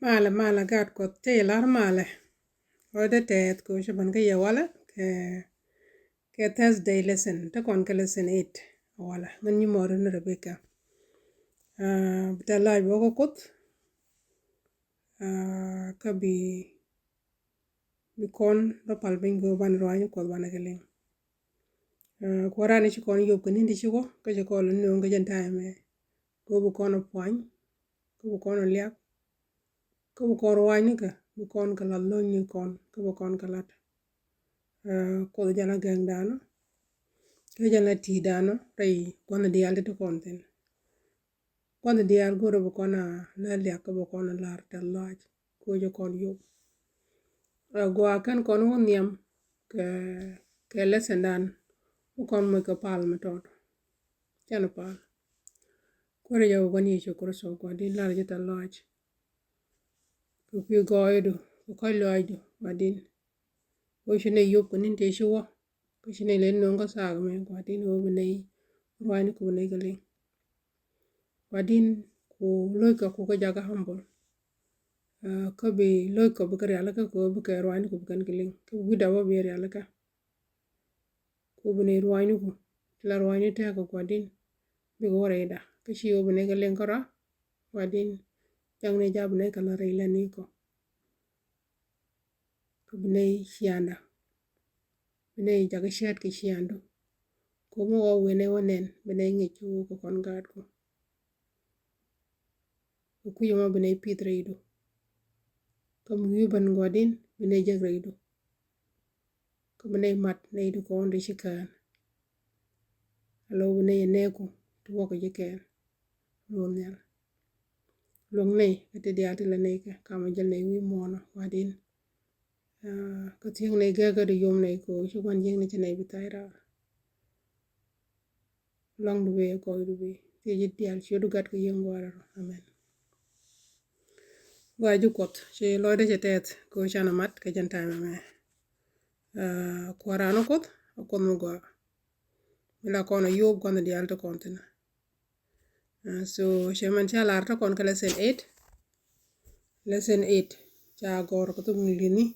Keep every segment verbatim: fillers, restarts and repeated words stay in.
Malɛ, malɛ, gaat Kuɔth cä yɛ lar malɛ. Ɣöö dee tɛɛth kɛ ɣöö cä ben kä yɛ walɛ kɛ, kɛ Thursday lesson, te kɔn kɛ lesson eight walɛ. Ŋän nyi mɔɔr ni Rebecca. Ah, bi tɛth lɔaac bi wä kä Kuoth. Ah, kä bi, bi kɔn rɔ pal piny kɛ ɣöö banɛ ruac ni Kuɔth banɛ kɛ liŋ. Ah, kuäär raan ci kɔn yop kɛ ni̱n ti ci wä, kä ci kɔn lɛ nööŋ kɛ jɛn ta̱a̱ ɛmɛ. Kɛ ɣöö bi kɔn ɛ puany, kä bi kɔn ɛ liak, kä bi kɔn ruaacnikɛ, bi kɔn kɛ lath lo̱cnikɔn, kä bi kɔn kɛ la̱t. Ah, Kuoth jɛn la gɛŋdan ɔ, kä jɛn la ti̱i̱dan ɔ rɛy gua̱th diaal ti ti kɔn thi̱n. Gua̱th diaal go̱rɛ bi kɔn a lät liak, kä bi kɔn a lar tɛth lɔaac kɛ ɣöö cɛ kɔn yop. Ah, gɔaa kɛn kɔn wä nhiam kɛ, kɛ lessondan, wä kɔn moc kɛ pal mi tɔt. Canɛ pal. Kuäär jɛ wä gua̱n Yecu Kritho, Gua̱di̱n, lar ji̱ tɛth lɔaac. Kɛ kui̱ gɔɔydu, kɛ kɔ̱a̱c lɔaacdu, Gua̱di̱n. Wä ci nɛy yop kɛ ni̱n tëë ci wä, kä ci nɛy lɛ nööŋ kä thaak ɛmɛ, Gua̱di̱n, wä bi nɛy ruaacni, ku bi nɛy kɛ liŋ. Gua̱di̱n, ku lo̱ckɔ ku kɛ jakä humble. Ah, kä bi lo̱ckɔ bi kɛ rialikä, kɛ ɣöö bikɛ ruaacni ku bi kɛn kɛ liŋ. Kä bi wi̱cdɛ wä bi rialikä. Ku bi nɛy ruaacniku, ti la ruaacni tɛɛkɔ, Gua̱di̱n, bikɛ wä rɛyda. Kä ci ɣöö bi nɛy kɛ liŋ kärɔa, Gua̱di̱n, jaŋni ja̱ bi nɛy kɛ la̱t rɛy lätnikɔ. Kä bi nɛy ciaaŋda, bi nɛy jakä cäät kɛ ciaaŋdu. Kɛ ɣöö mi wä wi̱i̱ nɛy wä nɛn, bi nɛy ŋi̱c kɛ ɣöö kɛ kɔn gaatku. Kɛ kui̱c ɛmɔ bi nɛy pith rɛydu. Kä mi wi̱i̱ ben, Gua̱di̱n, bi nɛy jek rɛydu. Kä bi nɛy mat nɛy ti kɔn ti ci kään. Alo, bi nɛy ɛ nɛɛku ti wä kɛ ji̱ kɛɛl. Luɔ̱ŋ Nhial. Luɔ̱ŋ nɛy kä ti diaal ti la nɛy kɛ, kamɛ jäl nɛy wi̱i̱ muɔ̱ɔ̱n ɔ, Gua̱di̱n. Ah, kä thiäŋ nɛy gɛkä di yom nɛy kɛ ɣöö ci gua̱n jiäkni, ci nɛy bi tha̱a̱c raar. Luaŋdu bëë, kɔɔydu bëë, thiec ji̱ diaal, ciötdu Gat kɛ Yiëë in Gua̱a̱ra rɔ. Amen. Gɔaa ji̱ Kuɔth, ci lɔcdä cɛ tɛth kɛ ɣöö canɛ mat kɛ jɛn ta̱a̱ ɛmɛ. Ah, Kuäär raan Kuɔth, a Kuoth mi gɔaa, mi la kɔn a yop gua̱th diaal ti kɔn thi̱n. Ah, so cɛ mɛn ca lar te kɔn kɛ lesson eight. Lesson eight ca gɔ̱r kɛ thok Ŋi̱i̱cni,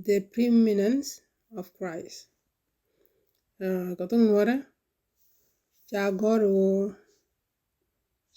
the preeminence of Christ. Ah, kɛ thok Nuärä ca gɔ̱r ɣöö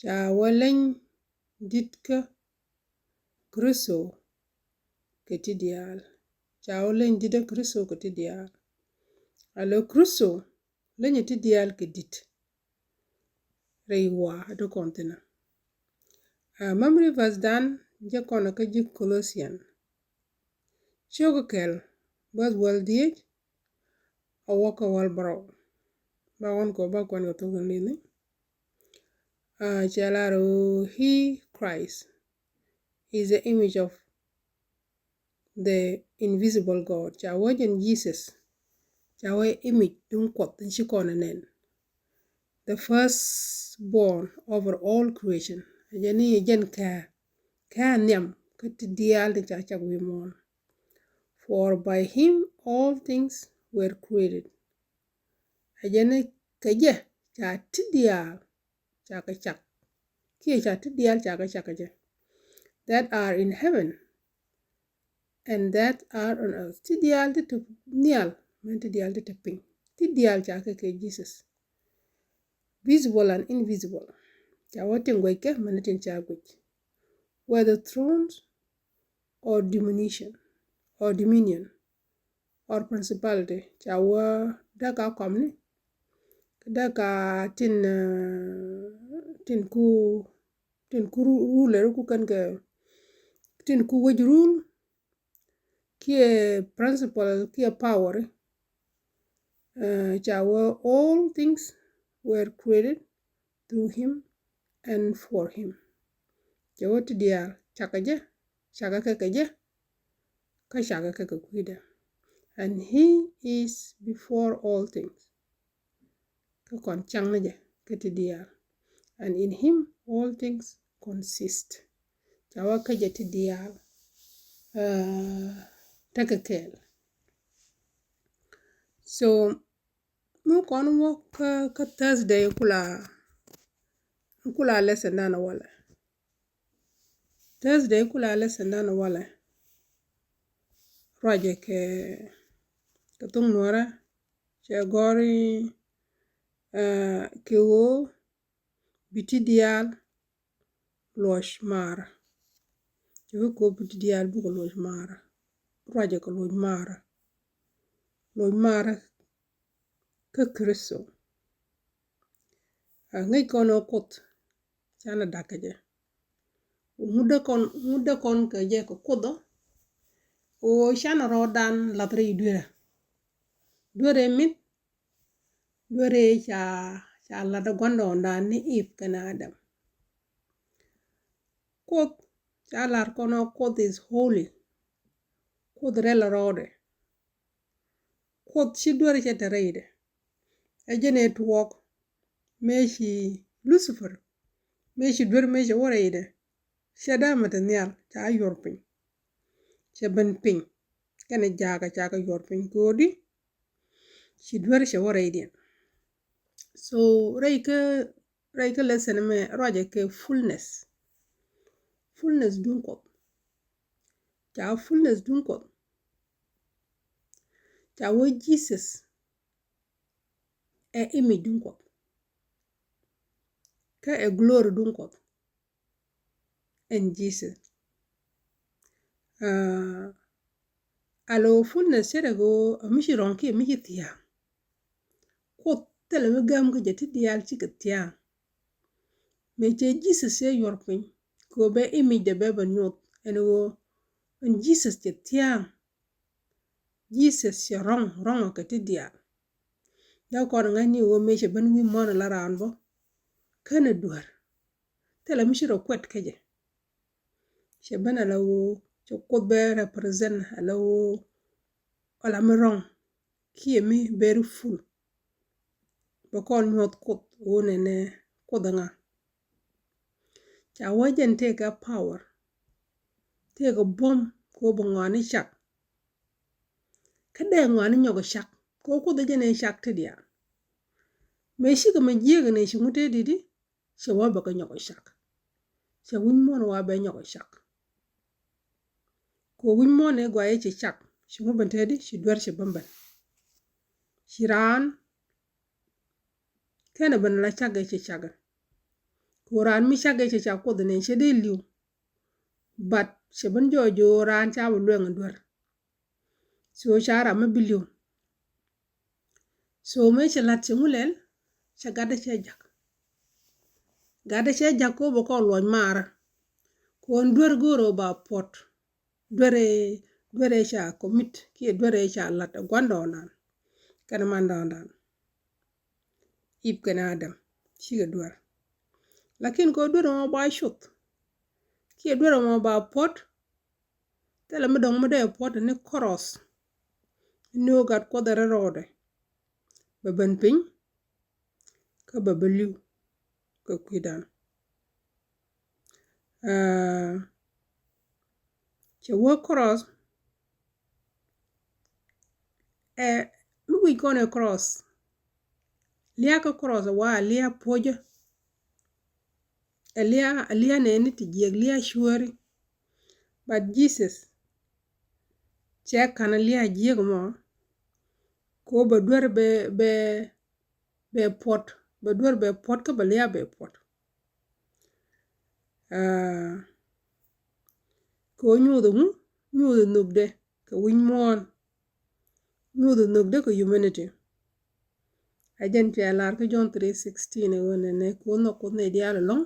ca wä leny di̱tkä Kritho kɛ ti diaal. Ca wä leny di̱tkä Kritho kɛ ti diaal. Alo, Kritho lenyɛ ti diaal kɛ di̱t rɛy wa̱a̱ ti kɔn thi̱n. Ah, memory verse dan jɛ kɔn kä ji̱ Colossian. Ciök kɛl, verse wäl dhieec a wä kä wäl bärɔw. Ba ɣɔn kɔ ba kuɛn kɛ thok Ŋi̱i̱cni. Ah, cɛ lar ɣöö he, Christ, is the image of the invisible God. Ca wä jɛn Jesus, ca wä image duŋ Kuɔth in ci kɔn ɛ nɛn. The firstborn over all creation. Ɛ jɛn ni ɛ jɛn kɛ, kɛ nhiam kä ti diaal ti ca cak wi̱i̱ muɔ̱ɔ̱n. For by him all things were created. Ɛ jɛn ni kɛ jɛ ca ti diaal ca kɛ cak. Kiɛ ca ti diaal ca kɛ cak kɛ jɛ. That are in heaven and that are on earth. Ti diaal ti te nhial, mɛn ti diaal ti te piny. Ti diaal ca kɛ kɛ Jesus. Visible and invisible. Ca wä tin guɛckɛ, mɛn tin ca guɛc. Whether thrones or diminution or dominion or principality, ca wä dee ka kɔmni, dee ka tin, eh, tin ku, tin ku ru-, ruler ku kɛn kɛ, tin ku wec rule, kiɛ principal, kiɛ power. Eh, ca wä all things were created through him and for him. Cɛ wä ti diaal cakɛ jɛ, cakɛ kɛ kɛ jɛ, kä cakɛ kɛ kɛ kui̱dɛ. And he is before all things. Kä kɔn cäŋ ni jɛ kä ti diaal. And in him all things consist. Ca wä kä jɛ ti diaal, eh, tekɛ kɛɛl. So mi kɔn wä kä, kä Thursday kula, kula lesson dan walɛ. Thursday kula lesson dan walɛ. Ruacɛ kɛ, kɛ thuŋ nuɔrɛ cɛ gɔri, eh, kɛ ɣöö bi ti diaal luɔc maarä. Cɛ kɛ kɛ ɣöö bi ti diaal bikɛ luɔc maarä. Ruacɛ kɛ luɔc maarä. Luɔc maarä kä Kritho. A ŋäc kɔn ɔ Kuoth canɛ da̱k kɛ jɛ. Ŋut dee kɔn, ŋut dee kɔn kɛ jɛ kɛ Kuoth ɔ. Ɣöö canɛ rɔɔdan lath rɛy duerɛ. Duerɛ min, duerɛ ca, ca lath ɛ gua̱ndɔɔŋdan ni Eve kɛnɛ Adam. Kuoth ca lar kɔn ɔ Kuoth is holy. Kuoth rɛl rɔɔdɛ. Kuoth ci duer cɛ te rɛydɛ. Ɛ jɛn ɛ tuɔɔk mëë ci Lucifer, mëë ci duer mëë cɛ wä rɛydɛ. Cɛ dee mɛ te nhial ca yuɔr piny. Cɛ ben piny kɛnɛ jakä ca kɛ yuɔr piny kɛ ɣöö di ci duer cɛ wä rɛydiɛn. So rɛy kä, rɛy kä lesson mɛ ruacɛ kɛ fullness. Fullness duŋ Kuɔth. Ca fullness duŋ Kuɔth. Ca wee Jesus ɛ image duŋ Kuɔth. Kä ɛ glory duŋ Kuɔth. Ɛn Jesus. Ah, a lo fullness cɛ rɛ ɣöö a mi ci rɔ̱ŋ kiɛ mi ci thia̱a̱ŋ. Kuoth thilɛ mi gäm kä jɛ ti diaal cikɛ thia̱a̱ŋ. Mëë cɛ Jesus cɛ yuɔr piny kɛ ɣöö bɛ image dɛ bɛ bɛ nyuɔth ɛn ɣöö ɛn Jesus cɛ thia̱a̱ŋ. Jesus cɛ rɔ̱ŋ, rɔ̱ŋ kɛ ti diaal. Dee kɔn ŋa̱cni ɣöö mëë cɛ ben wi̱i̱ muɔ̱ɔ̱n ala raan bä. Känɛ duer. Thilɛ mi ci rɔ kuɛt kä jɛ. Cɛ ben ala ɣöö cɛ Kuoth bɛ represent ala ɣöö ala mi rɔ̱ŋ kiɛ mi very full. Bɛ kɔn nyuɔth Kuoth ɣöö nɛnɛ Kuoth ɛ ŋa. Ca wee jɛn tëëkɛ power. Tëëkɛ buɔ̱m kɛ ɣöö bɛ ŋɔaani cak. Kä dee ŋɔaani nyɔk ɛ cak kɛ ɣöö Kuoth ɛ jɛn ɛ cak ti diaal. Mëë cikɛ mɛ jiäk ni ci ŋut tëë di̱t i̱ cɛ wä bɛ kɛ nyɔk ɛ cak. Cɛ wi̱ny muɔ̱ɔ̱n wa bɛ nyɔk ɛ cak. Kɛ ɣöö wi̱ny muɔ̱ɔ̱n ɛ gɔaa ɛ cɛ cak ci ŋut ben tëë di̱ ci duer cɛ ben ben. Ci raan kɛnɛ ben la cak ɛ cɛ cak ɛ. Kɛ ɣöö raan mi cak ɛ cɛ cak Kuoth ni cɛ dee li̱w. But cɛ ben jɔɔc ɣöö raan ca bi luɛŋ ɛ duer. So ca ram mi bi li̱w. So mëë cɛ la̱t cɛ ŋu lɛl cɛ gatdɛ cɛ jak. Gatdɛ cɛ jak kɛ ɣöö bɛ kɔn luɔc maarä. Kɔn duer go̱o̱r ɣöö ba puɔ̱t. Duerɛ, duerɛ ca commit kiɛ duerɛ ca la̱t ɛ gua̱ndɔɔŋdan kɛnɛ mandɔɔŋdan. Eve kɛnɛ Adam cikɛ duer. Lakin kɛ ɣöö duerɛ mɔ ba cuth kiɛ duerɛ mɔ ba puɔ̱t. Thilɛ mi dɔ̱ŋ mi dee puɔ̱t ni cross. Ni ɣöö gat Kuɔth ɛ rɛl rɔɔdɛ. Bɛ ben piny kä bɛ bä li̱w kɛ kui̱dan. Aa, cɛ wä cross ɛ mi wi̱c kɔn ɛ cross. Lia̱a̱ kä cross ɛ wa lia̱a̱ puɔ̱cä. Ɛ lia̱a̱, ɛ lia̱a̱ nɛɛni ti jiɛk lia̱a̱ cuääri. But Jesus cɛ ka̱n ɛ lia̱a̱ jiäk mɔ. Kɛ ɣöö bɛ duer bɛ, bɛ, bɛ puɔ̱t, bɛ duer bɛ puɔ̱t kä bɛ lia̱a̱ bɛ puɔ̱t. Aa, kɛ ɣöö nyuuth ŋu, nyuuth nhökdɛ kɛ wi̱ny muɔ̱ɔ̱n. Nyuuth nhökdɛ kɛ humanity. Ɛ jɛn cɛ lar kä John three sixteen ɛ ɣöö nɛnɛ kɛ ɣöö nhɔk Kuoth nɛy diaal ɛlɔ̱ŋ.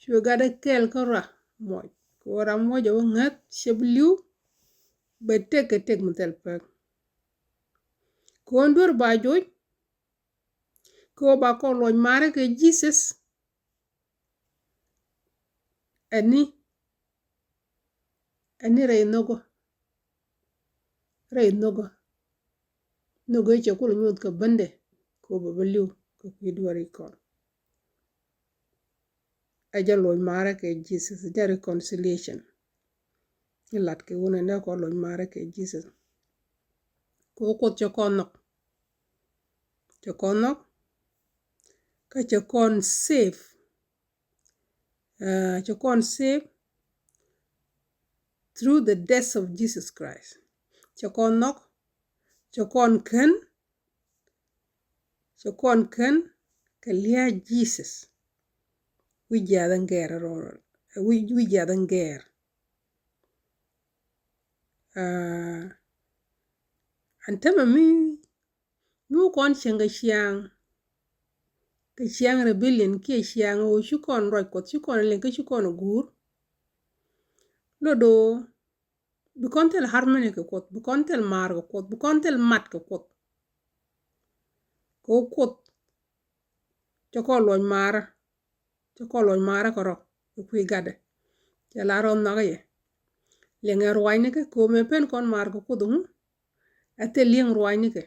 Cuɛ gatdɛ kɛɛl kä rua muɔc kɛ ɣöö ram muɔc ɛ wä ŋäth cɛ bi li̱w. Bɛ tëk kɛ tëk mi thil pek. Kɛ ɣöö duer ba joc kɛ ɣöö ba kɔn luɔc maarä kɛ Jesus. Ɛni, ɛni rɛy nhökä, rɛy nhökä. Nhökä cɛ kulɛ nyuuth kɛ bendɛ kɛ ɣöö bɛ bä li̱w kɛ kui̱ duer i̱ kɔn. Ɛ jɛ luɔc maarä kɛ Jesus, jɛ reconciliation. Ilat kɛ wunɛ nɛ kɔ luɔc maarä kɛ Jesus. Kɛ wä Kuoth cɛ kɔn nhɔk. Cɛ kɔn nhɔk. Kä cɛ kɔn save. Aa, cɛ kɔn save. through the death of Jesus Christ. Cɛ kɔn nhɔk, cɛ kɔn kän, cɛ kɔn kän kɛ lia̱a̱ Jesus. Wi̱c jiath ɛn gɛɛr rɔɔdɛ, wi̱c, wi̱c jiath ɛn gɛɛr. Ɛn tämɛ mi, mi wä kɔn cieŋ kɛ ciaŋ, kɛ ciaŋ rebellion kiɛ ciaŋ ɣöö ci kɔn ruac Kuɔth, ci kɔn liŋ kä ci kɔn guur. Lot do̱ bi kɔn thil harmony kɛ Kuɔth, bi kɔn thil maar kɛ Kuɔth, bi kɔn thil mat kɛ Kuɔth. Kɛ ɣöö Kuoth cɛ kɔn luɔc maarä, cɛ kɔn luɔc maarä kɛ rɔ kɛ kui̱ gatdɛ. Cɛ la rɔ nhɔkä yɛ. Liɛŋɛ ruacnikɛ kɛ ɣöö mëë pen kɔn maar kɛ Kuoth ŋu, a thil liɛŋ ruacnikɛ.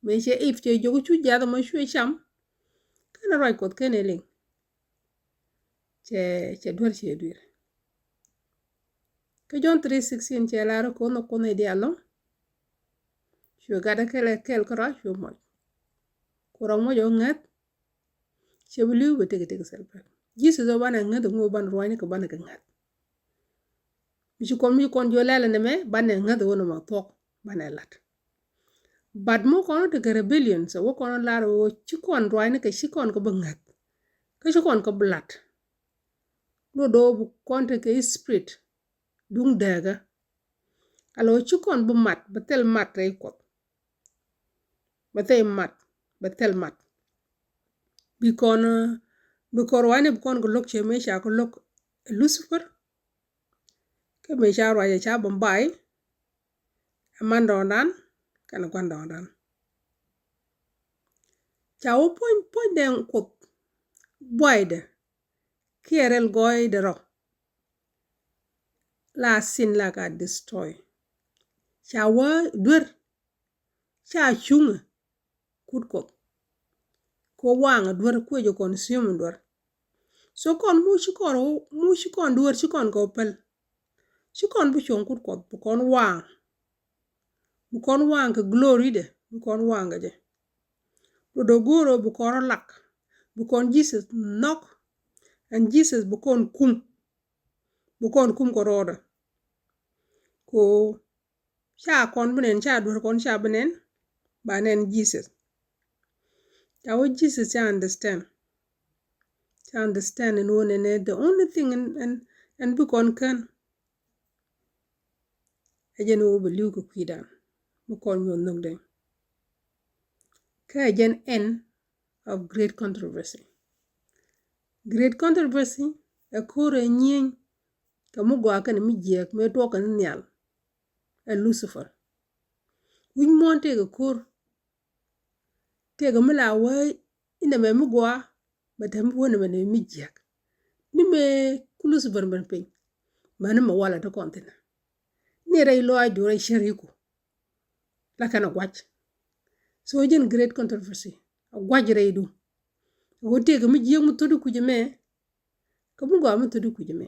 Mëë cɛ Eve cɛ jiök cu jiath ɛmɔ cuɛ cam, /kenɛ ruac Kuɔth /kenɛ liŋ. Cɛ, cɛ duer, cɛ duer. Kä John three sixteen cɛ lar kɛ ɣöö nhɔk Kuoth nɛy diaal ɛlɔ̱ŋ. Cuɛ gatdɛ kɛl, kɛl kärɔa cuɛ muɔc. Ku rɔ muɔc ɔ ŋäth, cɛ bi li̱w bɛ tëk, tëk thil pek. Jesus ɔ banɛ ŋäth ŋu, banɛ ruacnikɛ, banɛ kɛ ŋäth. Mi ci kɔn, mi ci kɔn jiök lɛl ɛn ɛmɛ, banɛ ŋäth ɣöö nɔmɔ thuɔ̱k, banɛ la̱t. But mi wä kɔn tekɛ rebellion, so wä kɔn lar ɣöö ci kɔn ruacnikɛ, ci kɔn kɛ bi ŋäth, kä ci kɔn kɛ bi la̱t. Lot do̱ bi kɔn tekɛ spirit duŋ dääkä. Ala ɣöö ci kɔn bi mat, bi thil mat rɛy Kuɔth. Bi thil mat, bi thil mat. Bi kɔn, bi kɔn ruacni bi kɔn kɛ lo̱k cɛ mëë ca kɛ lo̱k ɛ Lucifer. Kä mëë ca ruacɛ ca bä bay ɛ mandɔɔŋdan kɛnɛ gua̱ndɔɔŋdan. Ca wä puɔ̱ny, puɔ̱nydɛ Kuoth buaydɛ kiɛ rɛl gɔɔydɛ rɔ. La sin la ka destroy. Ca wä duer, ca cuŋɛ kut Kuɔth. Kɛ ɣöö waŋɛ duer, kuecɛ kɔn siömɛ duer. So kɔn mu ci kɔn, mu ci kɔn duer, ci kɔn kɛ wä päl. Ci kɔn bi cuɔ̱ŋ kut Kuɔth, bi kɔn waŋ. Bi kɔn waŋ kɛ glory dɛ, bi kɔn waŋ kɛ jɛ. Lot do̱ go̱o̱r ɣöö bi kɔn rɔ lak, bi kɔn Jesus nhɔk, ɛn Jesus bi kɔn kum. Bi kɔn kum kɛ rɔɔdɛ. Kɛ ɣöö ca kɔn bi nɛn, ca duer kɔn ca bi nɛn, ba nɛn Jesus. Ca wä Jesus ca understand. Ca understand ɛn ɣöö nɛnɛ the only thing ɛn, ɛn, ɛn bi kɔn kän, ɛ jɛn ɣöö bɛ li̱w kɛ kui̱dan, bi kɔn nyuɔ̱th nhökdɛ. Kä ɛ jɛn end of great controversy. Great controversy ɛ ko̱r ɛ nyieny kɛ mi gɔaa kɛnɛ mi jiääk, mëë tuɔɔk kɛn nhial, ɛ Lucifer. Wi̱c muɔ̱ɔ̱n tëëkɛ ko̱r, tëëkɛ mi la wee inɛ mɛ mi gɔaa, bɛ te mi wee nɛ mɛ nɛ mi jiääk. Ni mëë ku Lucifer ben piny, mɛni mɛ walɛ ti kɔn thi̱n. Ni rɛy lɔaacdu, rɛy cär iku, la kɛn a gua̱c. So jɛn great controversy a gua̱c rɛydu. Ɣöö tëëkɛ mi jiääk mi thöt i̱ kui̱c ɛmɛ, kä mi gɔaa mi thöt i̱ kui̱c ɛmɛ.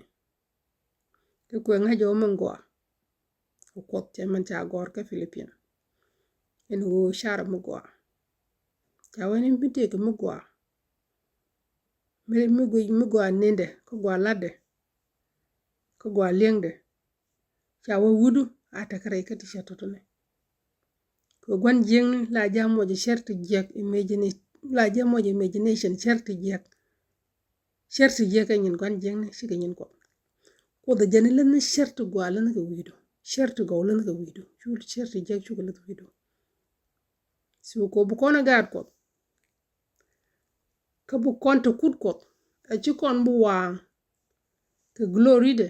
Kä kuɛ ŋa̱c ɛ ɣöö mi gɔaa kɛ Kuɔth, cɛ mɛn ca gɔ̱r kä Philippian. Ɛn ɣöö carɛ mi gɔaa. Ca wee ni mi tëëkɛ mi gɔaa, mi, mi guic, mi gɔaa nendɛ, kä gɔaa la̱tdɛ, kä gɔaa li̱eŋdɛ. Ca wee wutdu a tekɛ rɛy kä ti cɛ tɔ̱tɔ̱ni. Kɛ gua̱n jiäkni la jɛ muɔc cär ti jiäk, imagine, la jɛ muɔc imagination cär ti jiäk. Cär ti jiäk ɛ nyin gua̱n jiäkni, cikɛ nyin Kuɔth. Kuoth ɛ jɛn läthni cär ti gɔaa läthni kɛ wi̱i̱du. Cär ti gɔw läthni kɛ wi̱i̱du. Cu cär ti jiäk cukɛ läth wi̱i̱du. So kɛ ɣöö bi kɔn ɛ gaat Kuɔth, kä bi kɔn te kut Kuɔth, ɛ ci kɔn bi waaŋ kɛ glory dɛ.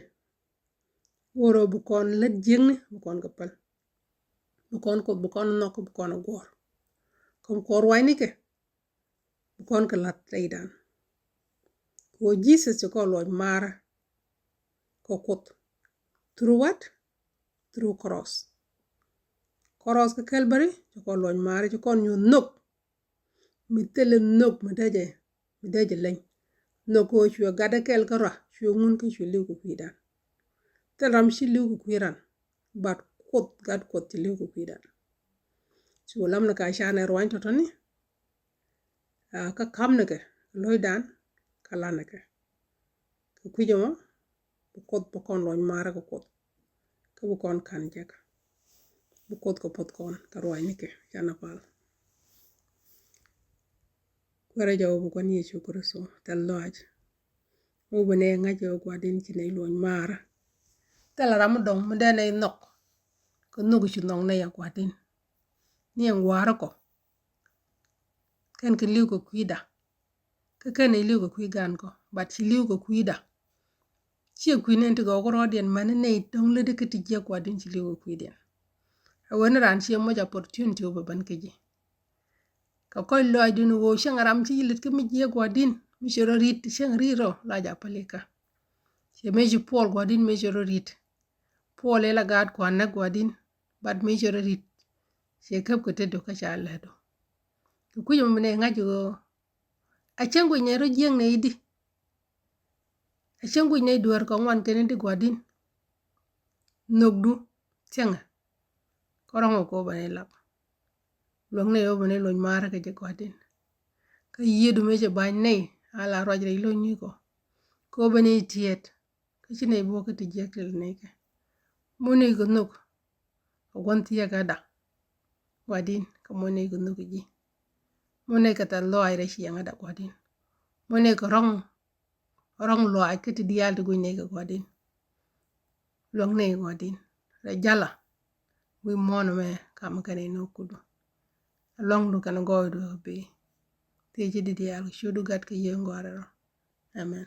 Wä rɔ bi kɔn lät jiäkni, bi kɔn kɛ päl. Bi kɔn Kuoth, bi kɔn nhɔk, bi kɔn a guɔ̱ɔ̱r. Kɔm kɔn ruacnikɛ, bi kɔn kɛ la̱th rɛydan. Kɛ ɣöö Jesus cɛ kɔn luɔc maarä kɛ Kuoth. Through what? Through cross. Cross kä Calvary, cɛ kɔn luɔc maarä, cɛ kɔn nyuɔ̱th nhök. Mi thilɛ nhök mi dee jɛ, mi dee jɛ leny. Nhök kɛ ɣöö cuɛ gatdɛ kɛl kärɔa, cuɛ ŋun kä cuɛ li̱w kɛ kui̱dan. Thil ram ci li̱w kɛ kui̱ ran, but Kuoth, gat Kuɔth ci li̱w kɛ kui̱dan. Cu lamni ka canɛ ruany tɔ̱tɔ̱ni. Aa, kä ka̱mnikɛ lo̱cdan, kä lanikɛ. Kɛ kui̱c ɛmɔ, bi Kuoth, bi kɔn luɔc maarä kɛ Kuoth. kä bi kɔn ka̱n jek. Bi Kuoth kɛ puɔth kɔn kɛ ruacnikɛ. Canɛ pal. Kuäärä Jehova Gua̱n Yecu Kritho, thil lɔaac. Wä bi nɛ ŋa̱c ɛ Gua̱di̱n ci nɛ luɔny maarä. Thilɛ ram mi dɔ̱ŋ mi dee nɛ nhɔk. Kɛ nhök ci nhɔk nɛ yɛ Gua̱di̱n. Ni ɛn wa̱a̱rä kɔ. Kɛn kɛ li̱w kɛ kui̱da. Kä kɛn i̱ li̱w kɛ kui̱ gan kɔ, but ci li̱w kɛ kui̱da. Ciɛ kui̱ nɛn ti gɔw kä rɔɔdiɛn mani nɛy dɔ̱ŋ lät kä ti jiɛk Gua̱di̱n ci li̱w kɛ kui̱diɛn. Ɛ wen ran ciɛ moc opportunity wä bɛ ben kä ji̱. Kɛ kɔc lɔaacdun ɣöö cäŋ ram ci lät kä mi jiɛk Gua̱di̱n mi ci rɔ ri̱t cäŋ ri̱t rɔ la ja pälikä. Ciɛ mëë ci Puɔl Gua̱di̱n mëë ci rɔ ri̱t. Puɔl ila gaat kua̱n näk Gua̱di̱n, but mëë ci rɔ ri̱t. Ciɛ käp kɛ tetdu kä ca lätdu. Kɛ kui̱c ɛmɔ bi nɛ ŋa̱c ɣöö a cäŋ guic nɛ rɔ jiäk nɛ i̱di. A cäŋ guic nɛ i̱ dueer kɛ ŋuan kɛn i̱di Gua̱di̱n. Nhökdu thiäŋɛ. Kä rɔ̱ŋ ɛ kɛ wä bɛ nɛ lak. Luäŋ nɛ wä bɛ nɛ luɔny maarä kɛ jɛ Gua̱di̱n. Kä yiëëdu mëë cɛ ba̱ny nɛy a la ruac rɛy lo̱ny ni kɔ. Kɛ wä bɛ nɛ i̱ tiɛɛt. Kä ci nɛy buɔ̱k kä ti jiäk ti lɛ nɛy kɛ. Muɔ̱n nɛy kɛ nhök. Kɛ gua̱n thia̱a̱k ɛ da̱. Gua̱di̱n kɛ muɔ̱n nɛy kɛ nhök kɛ ji̱. Muɔ̱n nɛy kɛ thil lɔaac rɛy ciɛŋ ɛ da̱ Gua̱di̱n. Muɔ̱n nɛy kɛ rɔ̱ŋ, rɔ̱ŋ lɔaac kä ti diaal ti guic nɛy kɛ Gua̱di̱n. Luäŋ nɛy Gua̱di̱n. Rɛy jalä. Wi̱i̱ muɔ̱ɔ̱n ɛmɛ kam kɛn in ɔ kudu. Luäŋdu kɛn gɔɔydu ɛ bi. Thiec i̱di diaal kɛ ciötdu Gat kɛ Yiëë in Gɔaa rɛl rɔ. Amen.